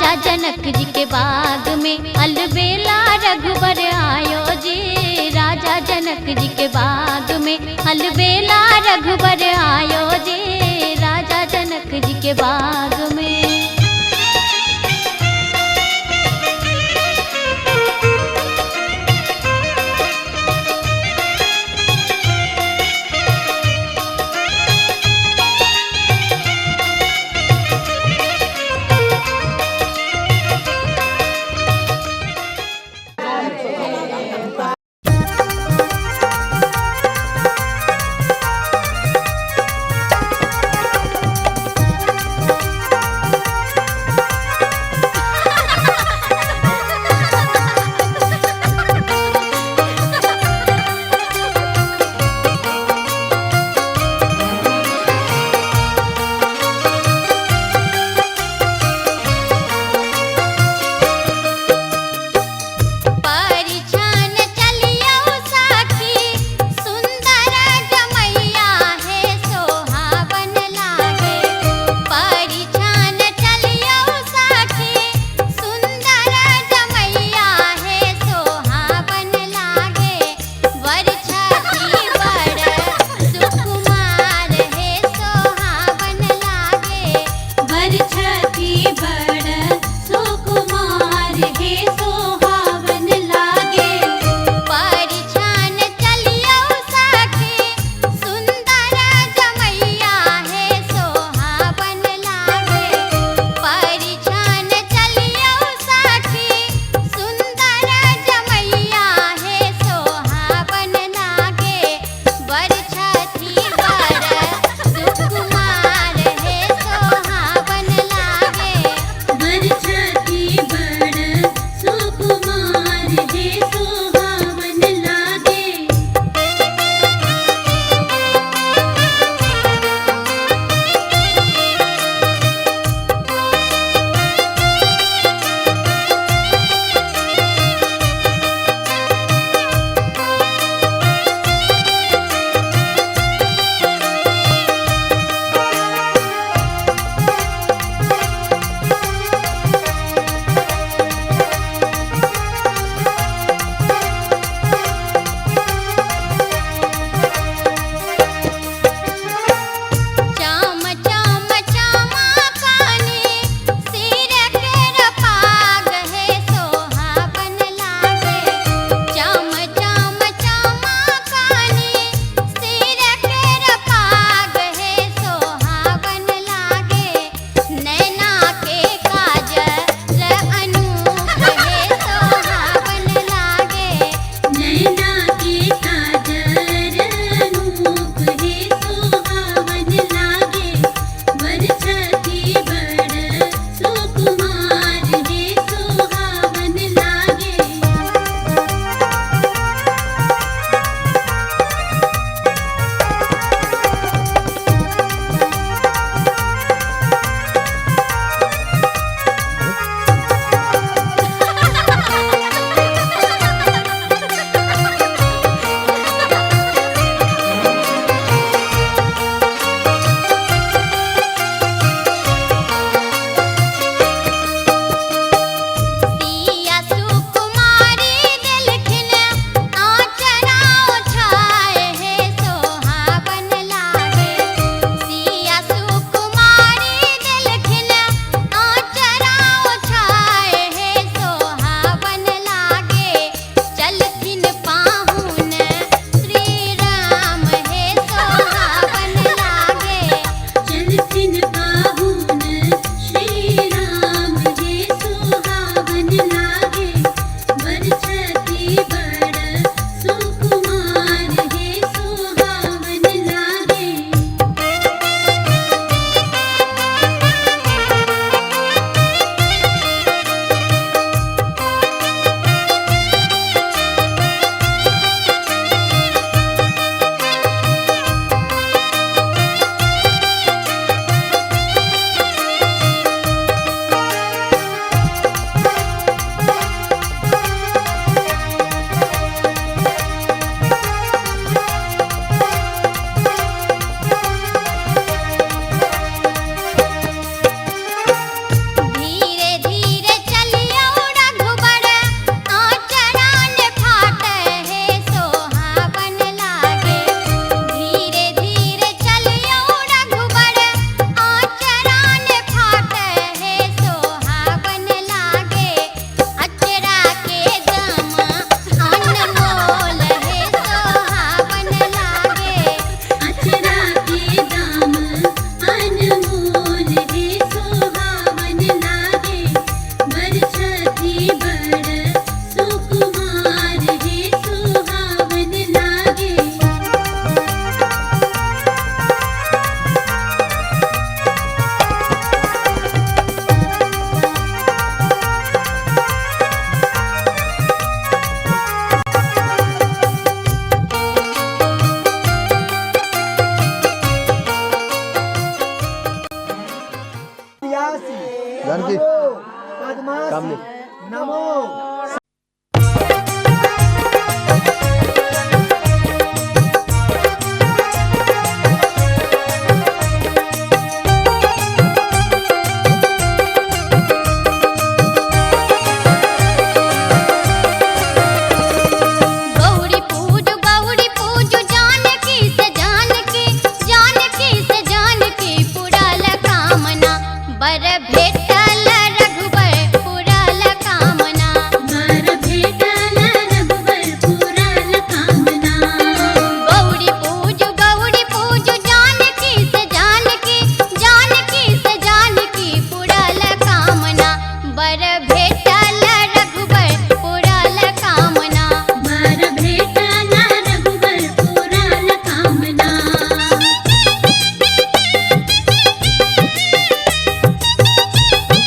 राजा जनक जी के बाग में अलबेला रघुबर आयो जी। राजा जनक जी के बाग में अलबेला रघुबर आयो जी। राजा जनक जी के बाग में। बरछती बड़। शांति। नमो पद्मासी नमो। गौरी पूज गौरी पूज जानकी से जानकी, जानकी से जानकी पुराल कामना। बर भेटल रघुबर पुराल कामना। बर भेटल रघुबर पुराल कामना। गौरी पूज गौरी पूज जानकी से जानकी, जानकी से जानकी पुराल कामना। बर भेटल रघुबर पुराल कामना। बर भेटल रघुबर पुराल कामना। गौरी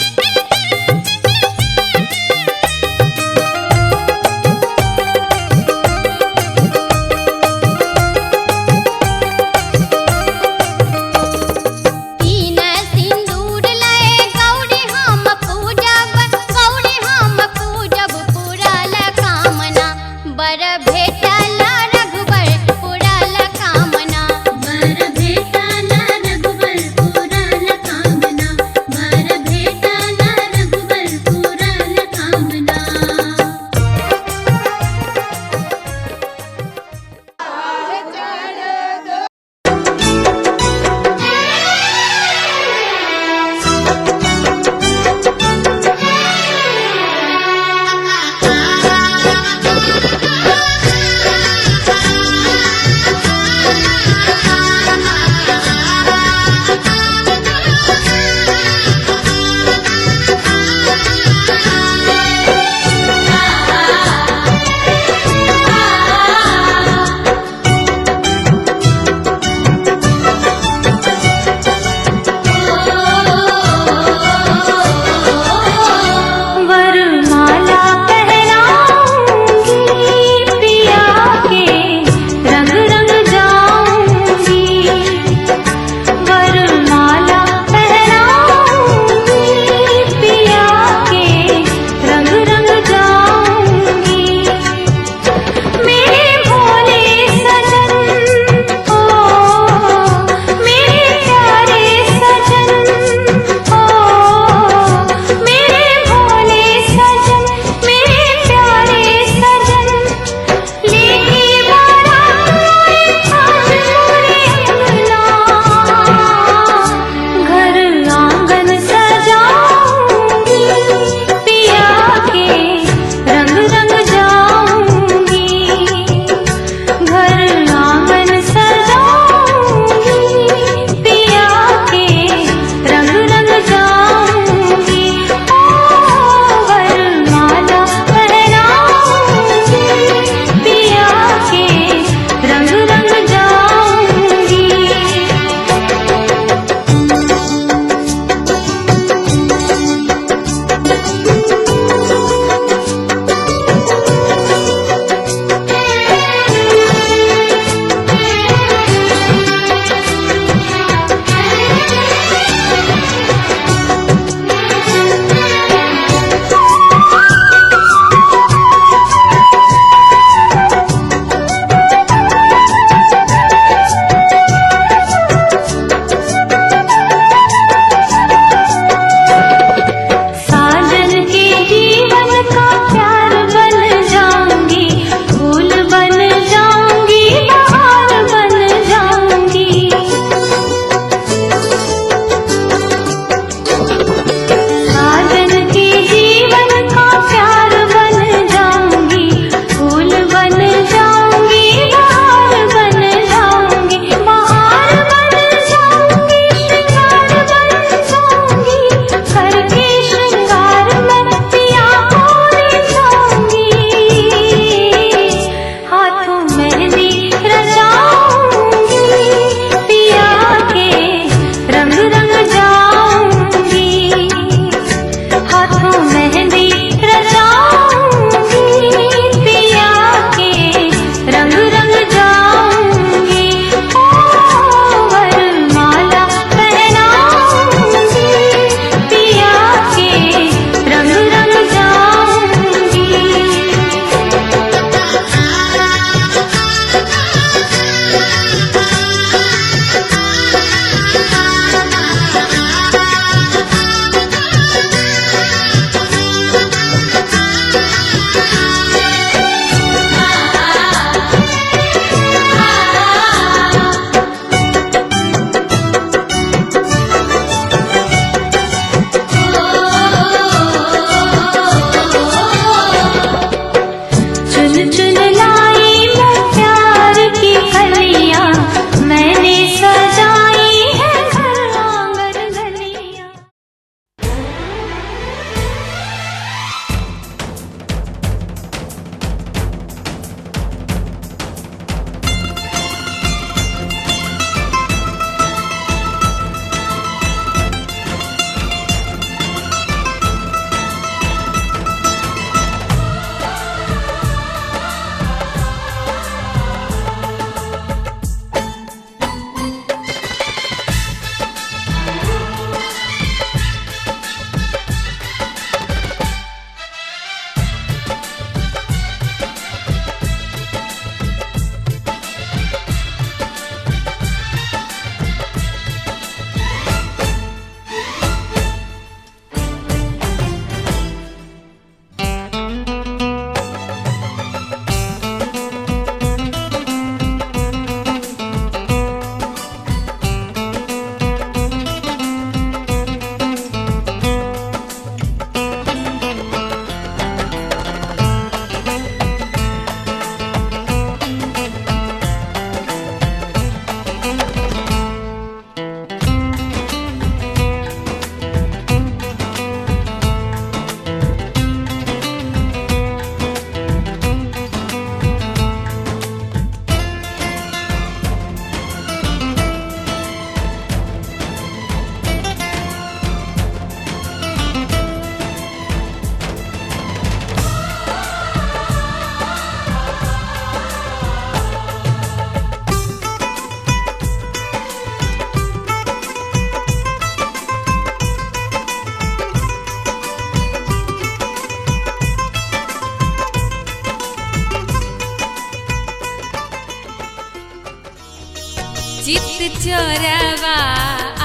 चोरवा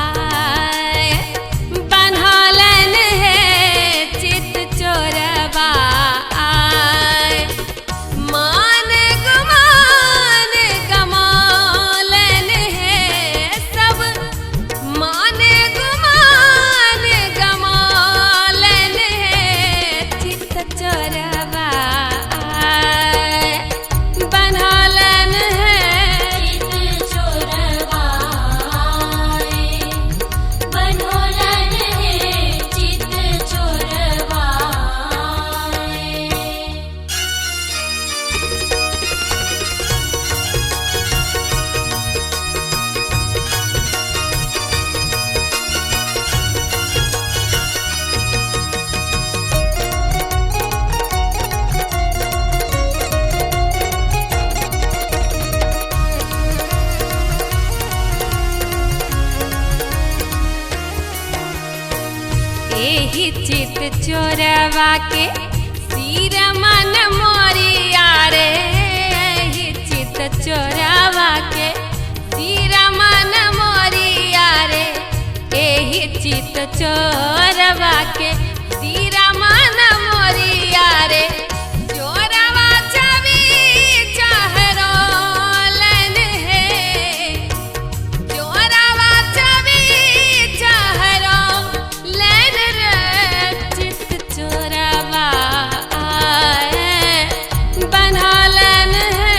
आए बन्हलन है चित चोरवा आए। मान गुमान गमालन है सब, मान गुमान गमालन है चित चोरवा आए बन्हलन है। चित चोरवा आए बनोलन है चित चोरवा आए। एही चित चोरवा के सिर मन मोरिया रे, एही चित चोरवा के सिर मन मोरिया रे, एही चित चोरवा के सिर मन मोरिया रे। चोरवा छवि चहरोलन है, चोरवा छवि चहरो लैन रे चित चोरवा आए बन्हलन है।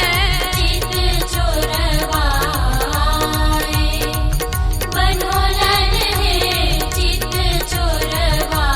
चित चोरवा आए बनोलन है चित चोरवा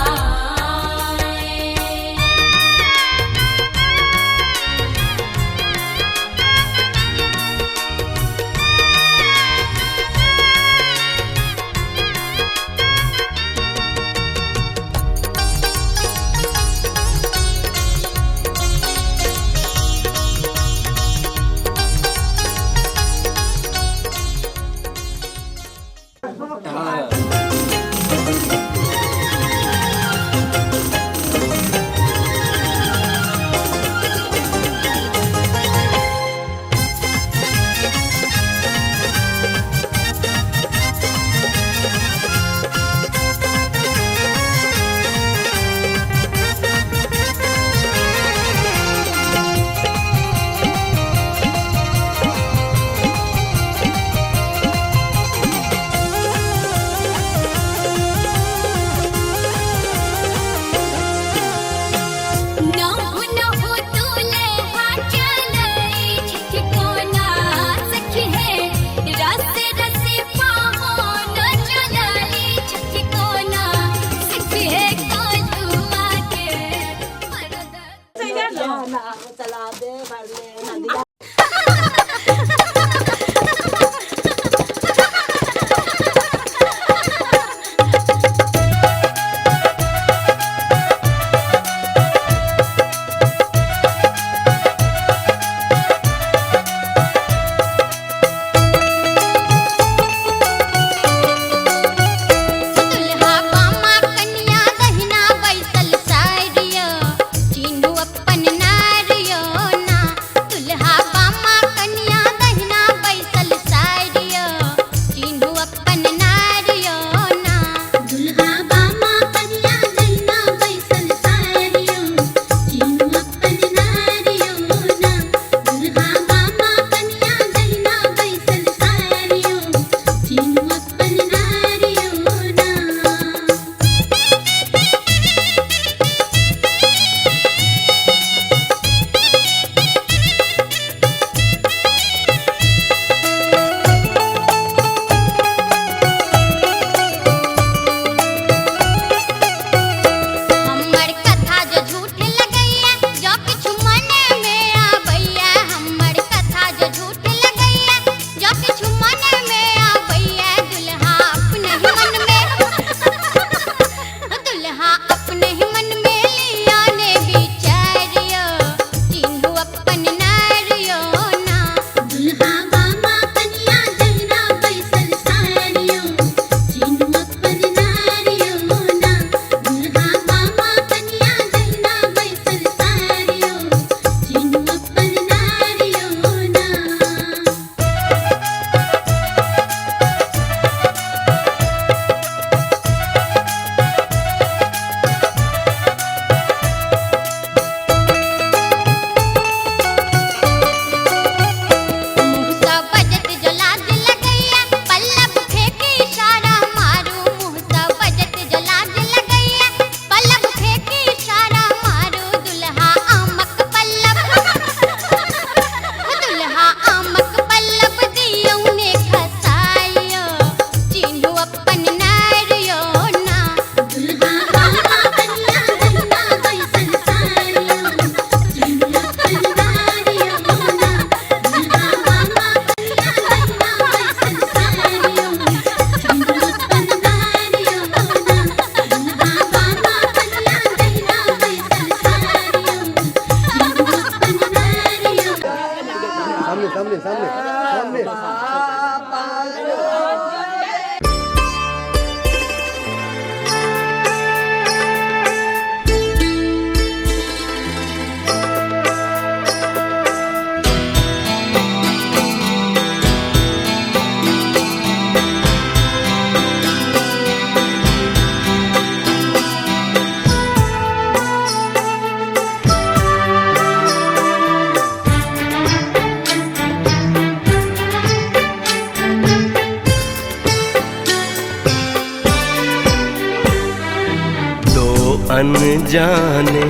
अनजाने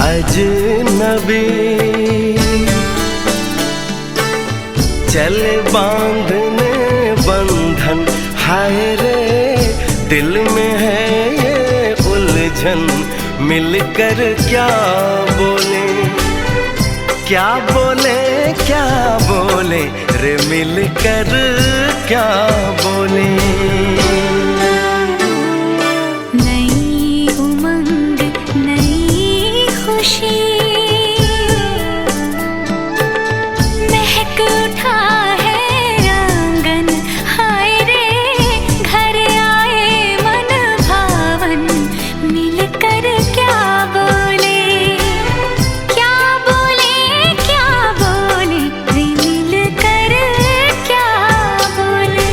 अजनबी। चले बांधने बंधन, हाय रे दिल में है ये उलझन, मिलकर क्या बोले, क्या बोले, क्या बोले रे, मिलकर क्या बोले। नई उमंग नई खुशी, महक उठा है आंगन, हाय रे घर आए मन भावन, मिलकर क्या बोले, क्या बोले, क्या बोले रे, मिलकर क्या बोले।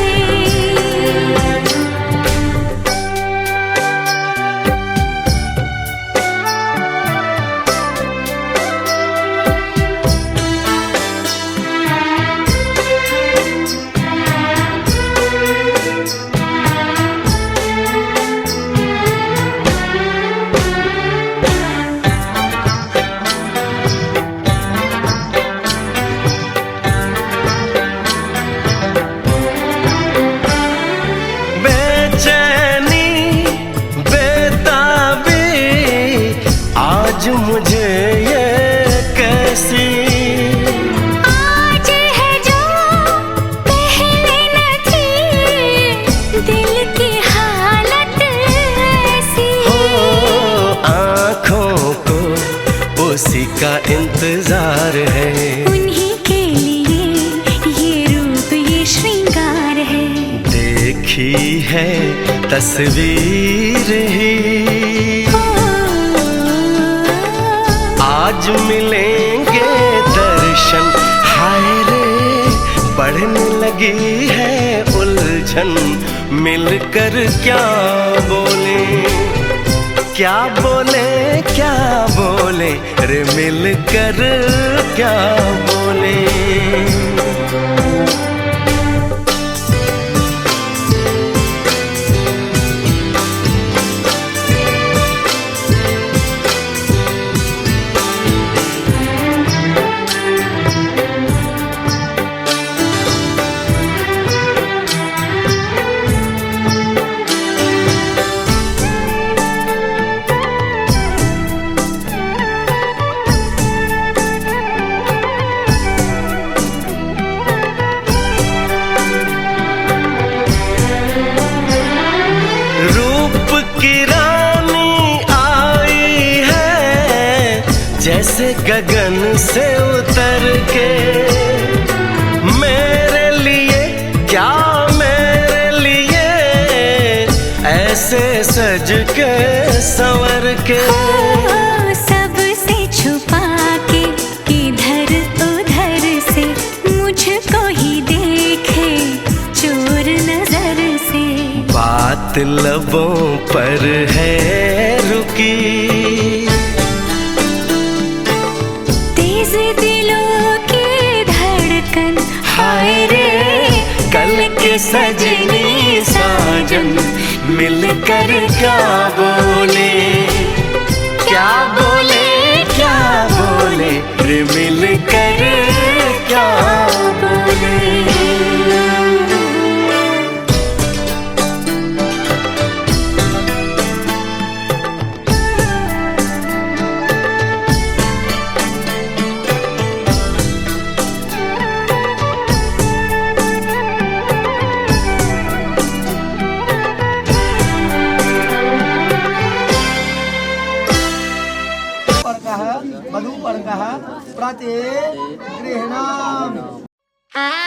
बेचैनी बेताबी आज मुझे ये कैसी, आज है जो पहले न थी, दिल की हालत ऐसी। हो आँखों को उसी का इंतजार है, उन्हीं के लिए ये रूप ये श्रृंगार है। देखी है तस्वीर ही, आज मिलेंगे दर्शन, हाय रे बढ़ने लगी है उलझन, मिलकर क्या बोले, क्या बोले, क्या बोले रे, मिलकर क्या बोले। रूप की रानी आई है जैसे गगन से उतर के, मेरे लिए क्या मेरे लिए ऐसे सज के संवर के। सबसे छुपा के इधर उधर से मुझको ही देखे चोर नजर से। बात लबों पर है रुकी, तेज दिलों की धड़कन, हाय रे कल के सजनी साजन, मिलकर क्या बोले, क्या बोले, क्या बोले रे, मिलकर क्या बोले। मधुपर्कः प्रति गृह्णामि। Ah.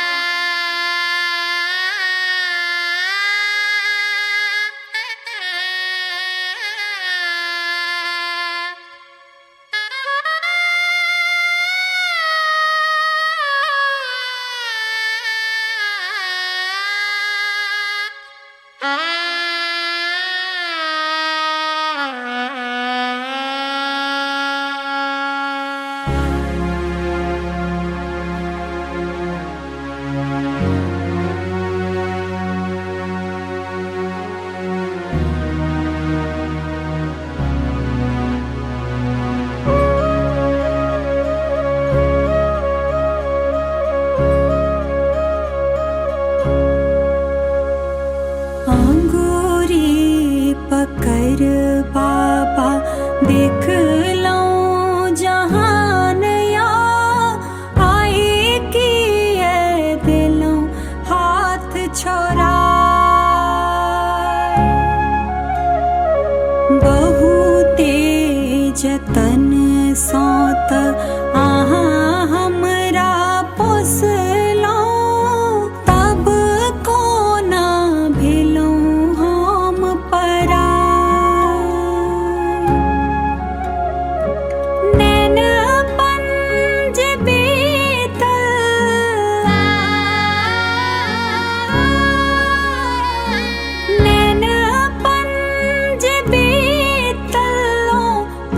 जतन सौत अहाँ हमरा पोसलहुँ, तब कोना भेलहुँ हम पराया। नैनपन जे बीतल, नैनपन जे बीतल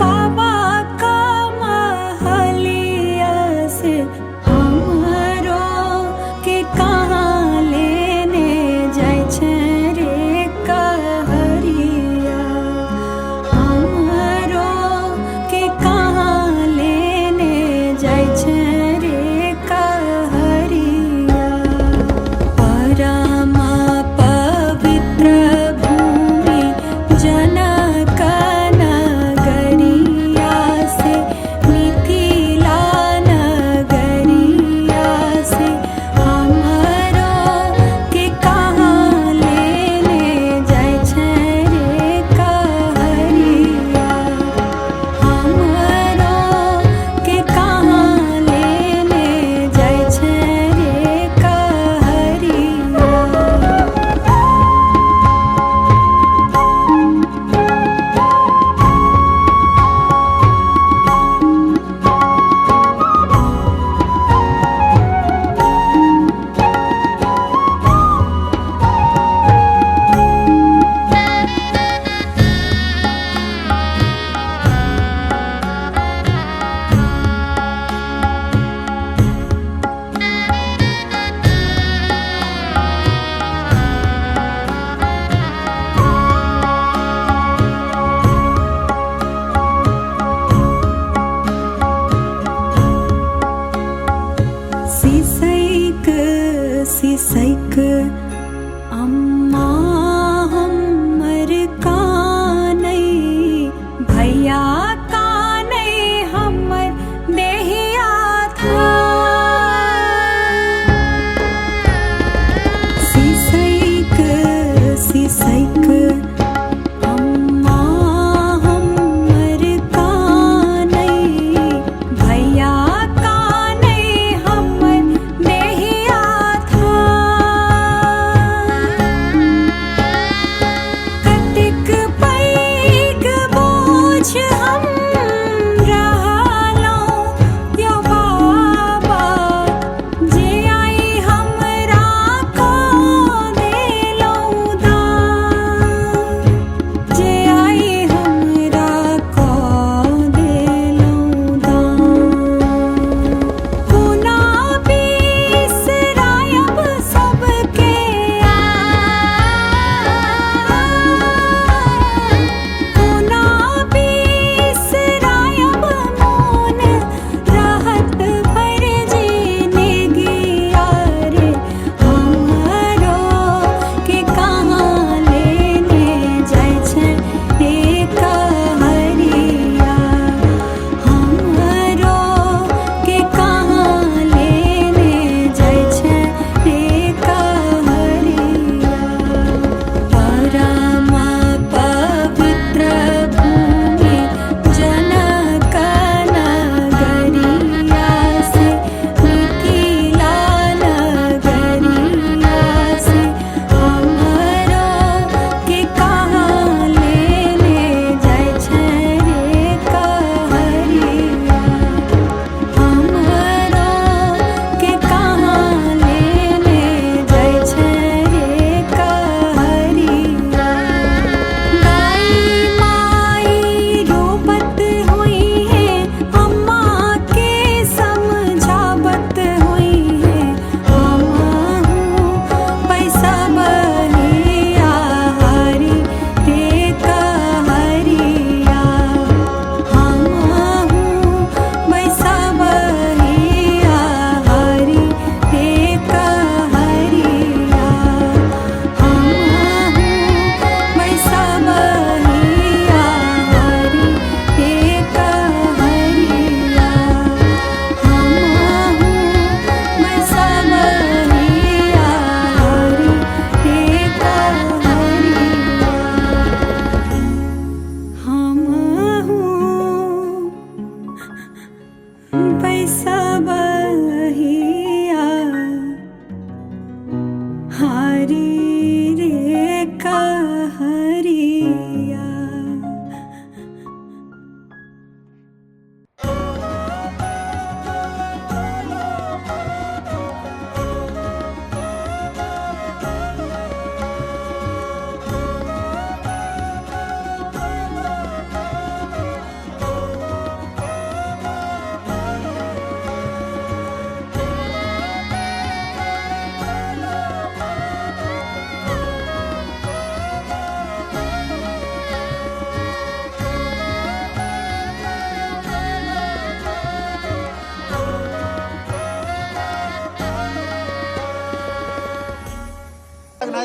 बाबा का महल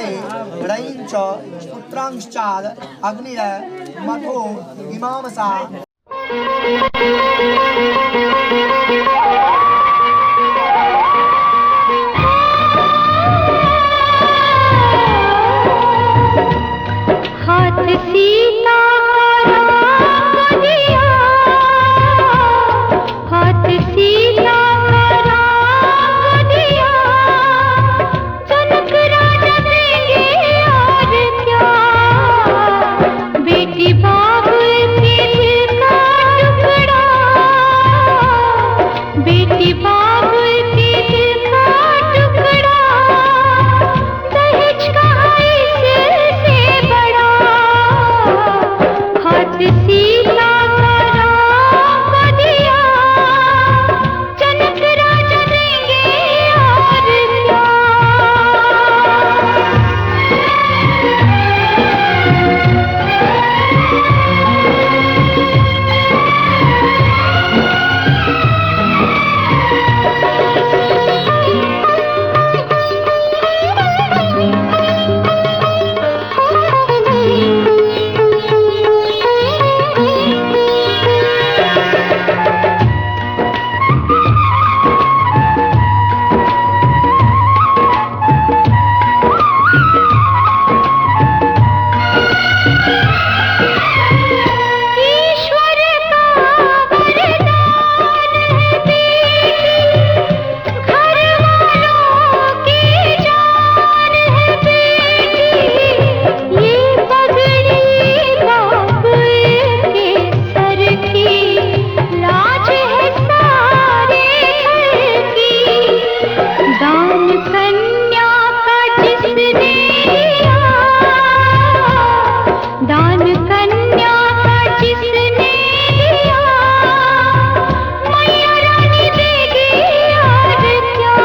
अभय रैंच पुत्रांश्चाद अग्निर मथो इमामसा। हाथ सीता राम दिया, हाथ सीता राम दिया, जनक राजा देंगे और क्या, बेटी बाबुल के दिल का टुकड़ा, बेटी बाबुल के दिल का टुकड़ा, दहेज का इससे बड़ा, हाथ सीता राम दिया, जनक राजा देंगे और क्या। ईश्वर का वरदान है बेटी, घर वालों की जान है बेटी, ये पगड़ी बाप के सर की, लाज है सारे घर की, दान कन्या का जिसने दिया, दान कन्या का जिसने दिया, मैया रानी देगी और क्या,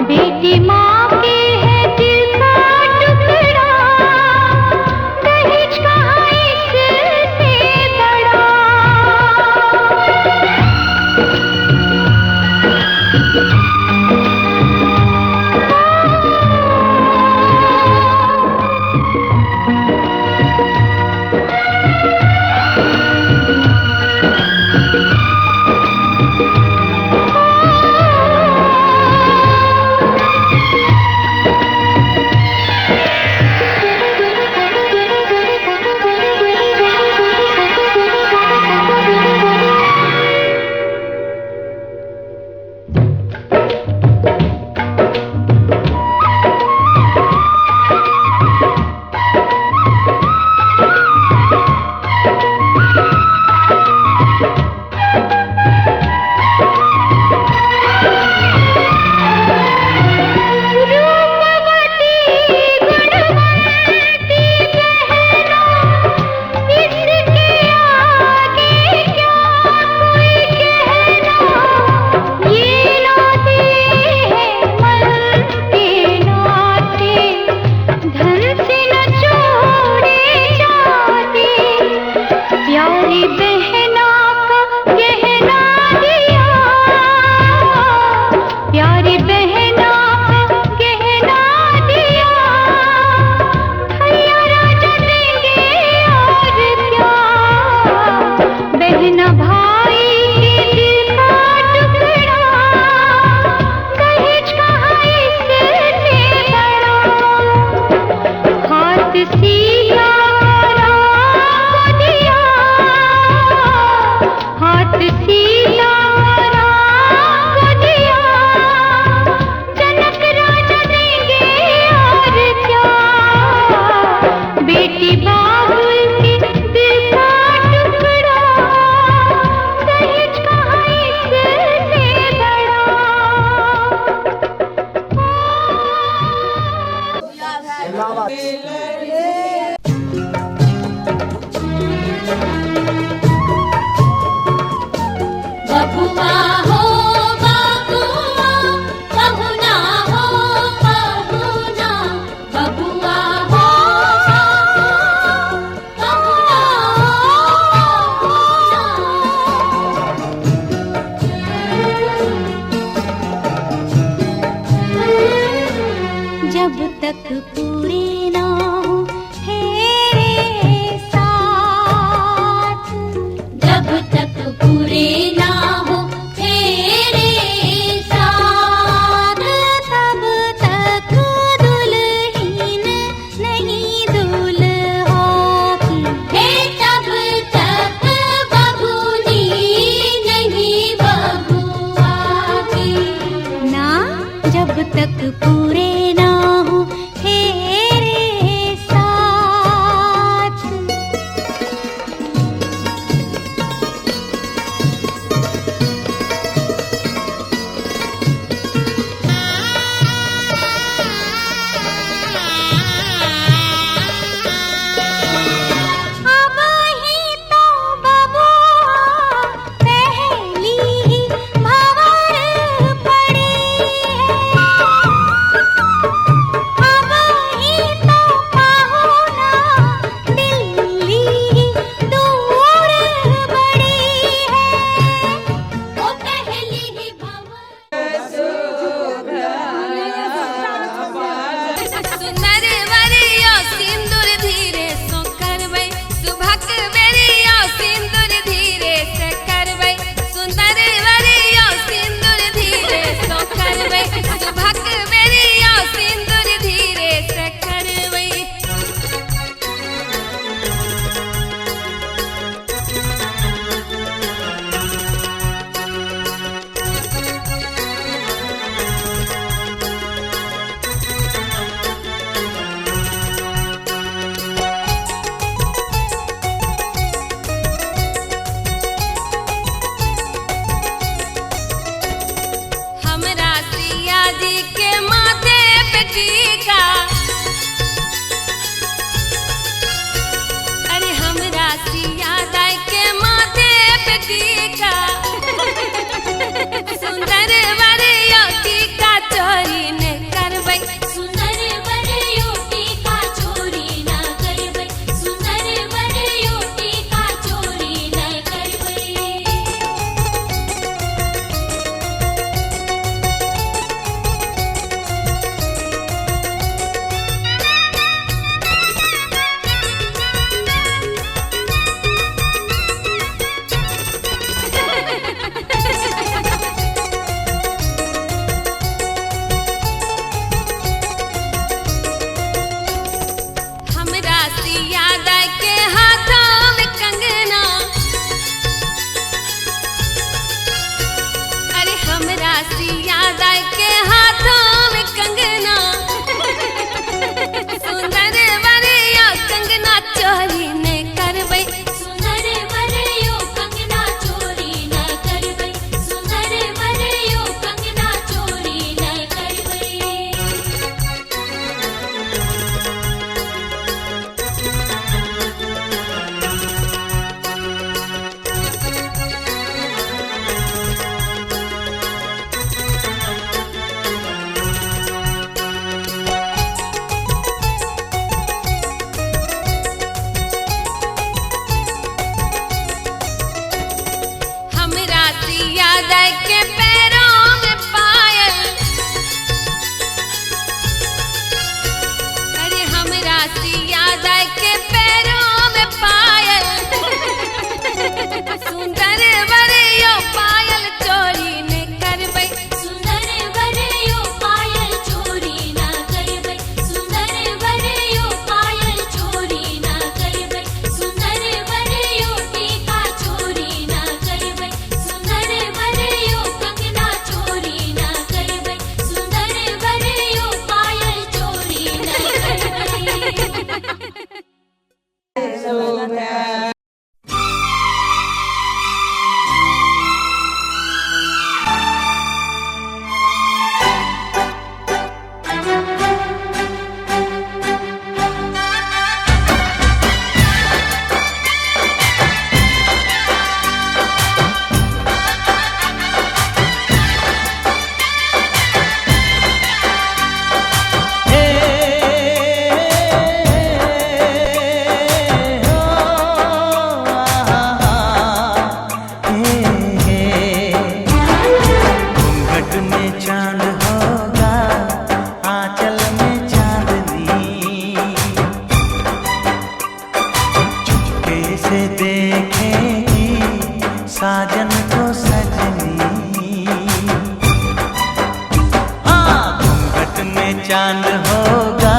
बेटी माँ के है दिल का टुकड़ा, दहेज कहाँ इससे बड़ा। रूपवती गुणवंती बहना, इसके आगे क्या कोई कहना, ये नाते हैं मन के नाते, धन से न जोड़े जाते, प्यारी बहना का गहना दिया, प्यारी बहना का गहना दिया, भैया राजा देंगे और क्या, बहना भाई के दिल का टुकड़ा, दहेज कहाँ इससे बड़ा, हाथ सीता राम दिया, याद के पैरों में पायल, अरे हमरा सिया दाई के पैरों में पायल। सुंदर बरियो पायल चोरी ने करबै, सुंदर बरियो पायल चोरी ना करबै, सुंदर बरियो पायल चोरी ना करबै, सुंदर बरियो टीका चोरी ना करबै, सुंदर बरियो कंगना चोरी ना करबै, सुंदर बरियो पायल चोरी ना करबै। घूंघट में चांद होगा, आंचल में चांदनी, चुपके से देखेगी साजन को सजनी। हाँ, घूंघट में चांद होगा,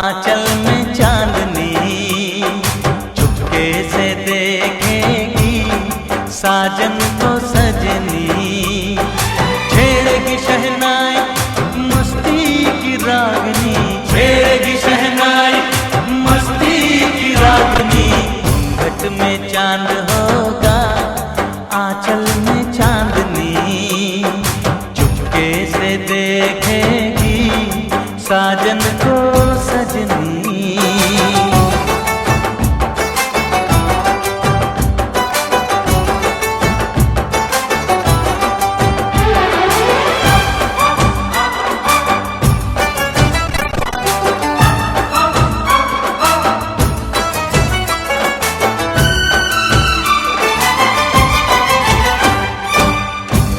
आंचल में चांदनी, चुपके से देखेगी साजन को सजनी। छेड़ेगी शहनाई मस्ती की रागनी, छेड़ेगी शहनाई मस्ती की रागनी। घूंघट में चांद होगा, आंचल में चांदनी, चुपके से देखेगी साजन को सजनी।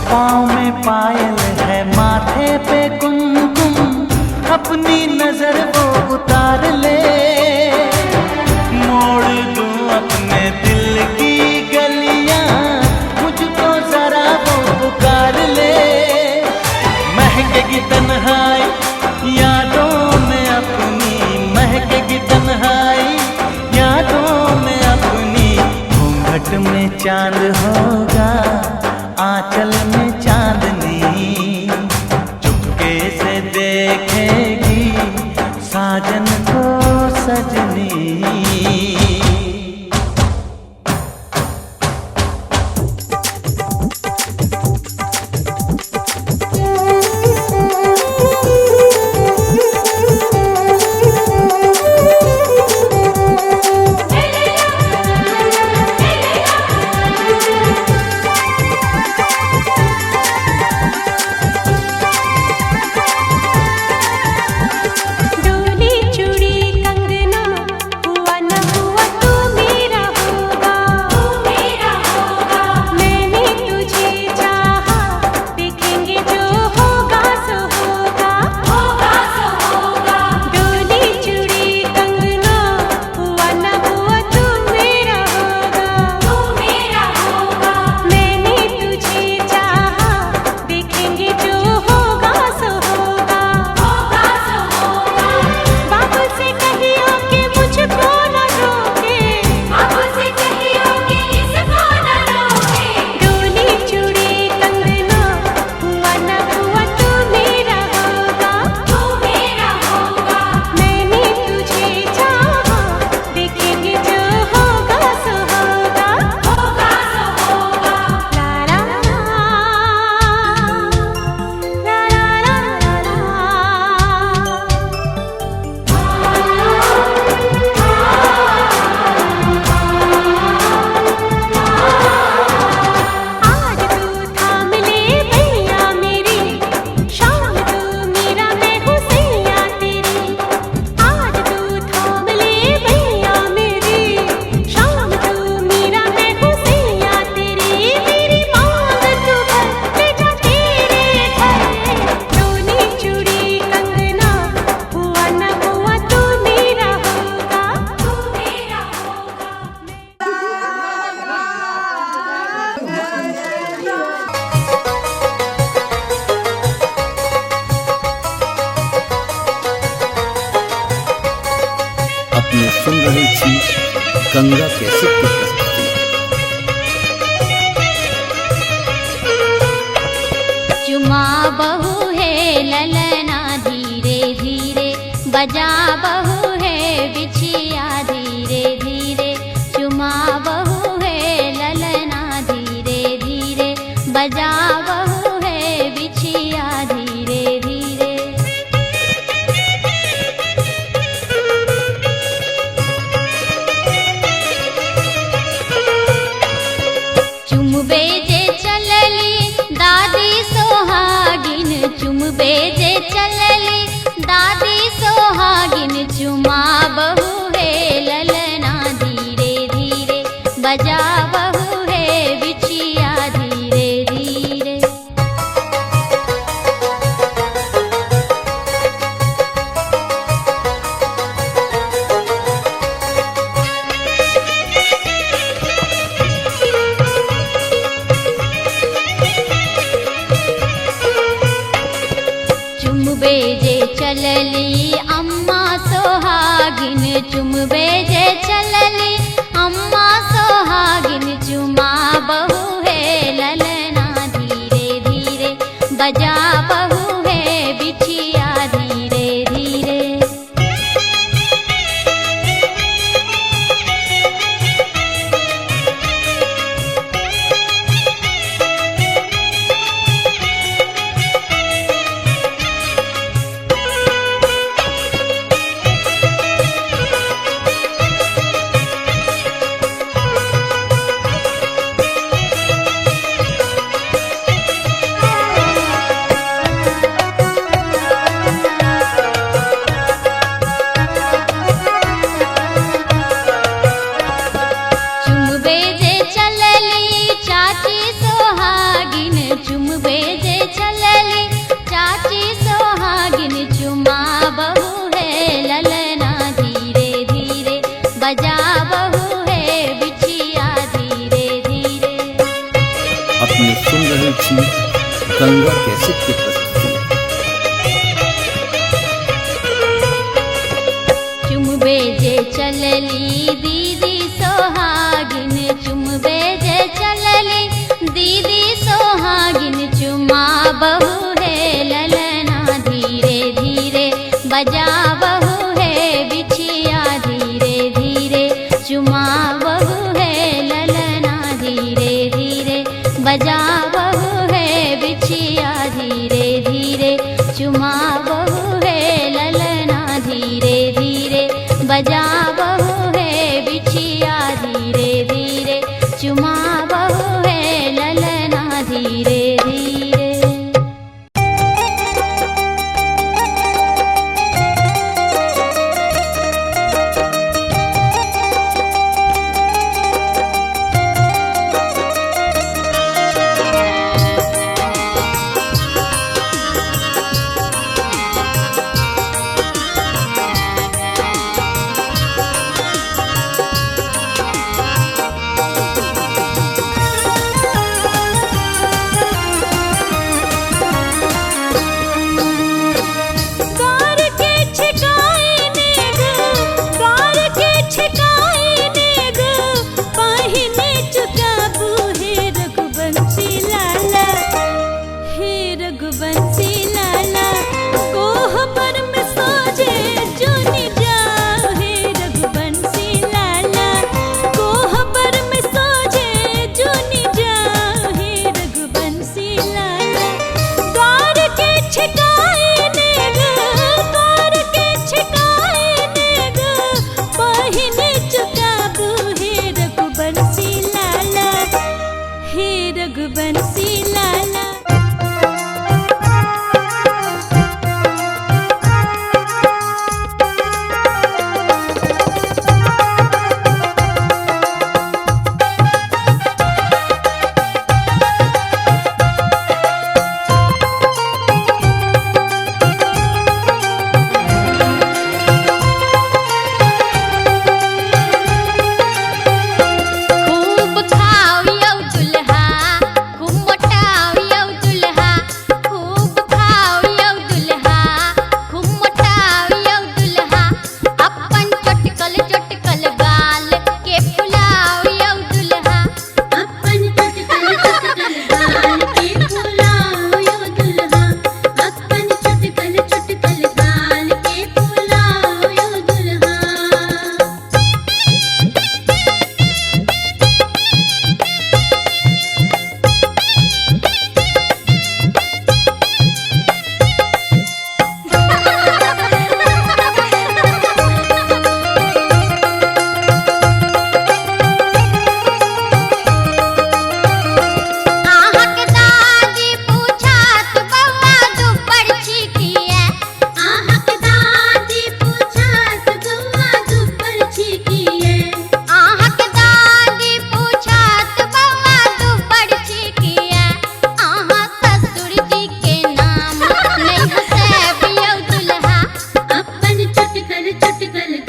पाँव में पायल है, माथे पे कुमकुम, अपनी नजर वो उतार ले। मोड़ दूं अपने दिल की गलियां, मुझको जरा वो पुकार ले। महकेगी तन्हाई यादों में अपनी, महकेगी तन्हाई यादों में अपनी। घूंघट में चांद होगा, आंचल में चांदनी, चुपके से देखेगी साजन को सजनी। Thank you. छी गंगा कैसेट के प्रस्तुति। चुमा बहू है ललना धीरे धीरे, बजा बहू है बिछिया धीरे धीरे। चुमा बहू है ललना धीरे धीरे, बजा बहू है बिछिया धीरे धीरे। चुमबे जे चलली दादी सोहागिन, चुमबे जे चलली दादी सोहागिन। चुमा बहू है ललना धीरे धीरे, बजा बहू है बिछिया धीरे धीरे। चुमबे जे चलली अम्मा सोहागिन, चुमबे जे चलली अम्मा सोहागिन। चुमा बहू है ललना धीरे धीरे, बजा बहू है बिछिया धीरे धीरे। चुमबे जे चलली चाची सोहागिन, चुमबे जे चलली चाची सोहागिन। चुमा बहू है ललना धीरे धीरे, बजा बहू है बिछिया धीरे धीरे। अपने सुन रहे छी गंगा कैसेट के प्रस्तुति। चुमबे जे चलली दीदी सोहागिन, चुमबे जे चलली दीदी सोहागिन। चुमा बहू है ललना धीरे धीरे, बजा बहू है बिछिया धीरे धीरे। चुमा बहू है ललना धीरे धीरे, बजा बहू है बिछिया धीरे धीरे। चुमा बहू है ललना धीरे धीरे, बजा बहू है बिछिया धीरे धीरे। चुमा बहू है ललना धीरे धीरे। द्वार के छिकाए नेग, द्वार के छिकाए नेग, पाहिने चुकाबू हे रघुवंशी लाला, हे रघुवंशी लाला। कोहबर में सोजे जुनि जाओ हे रघुवंशी लाला, कोहबर में सोजे जुनि जाओ हे रघुवंशी लाला। द्वार के छिकाए नेग, द्वार के छिकाए नेग, पहिने चुकाबू हे रघुवंशी लाला, हे रघुवंशी लाला। खूब खाओ यौ दुल्हा, खूब मोटाओ। छुटकल।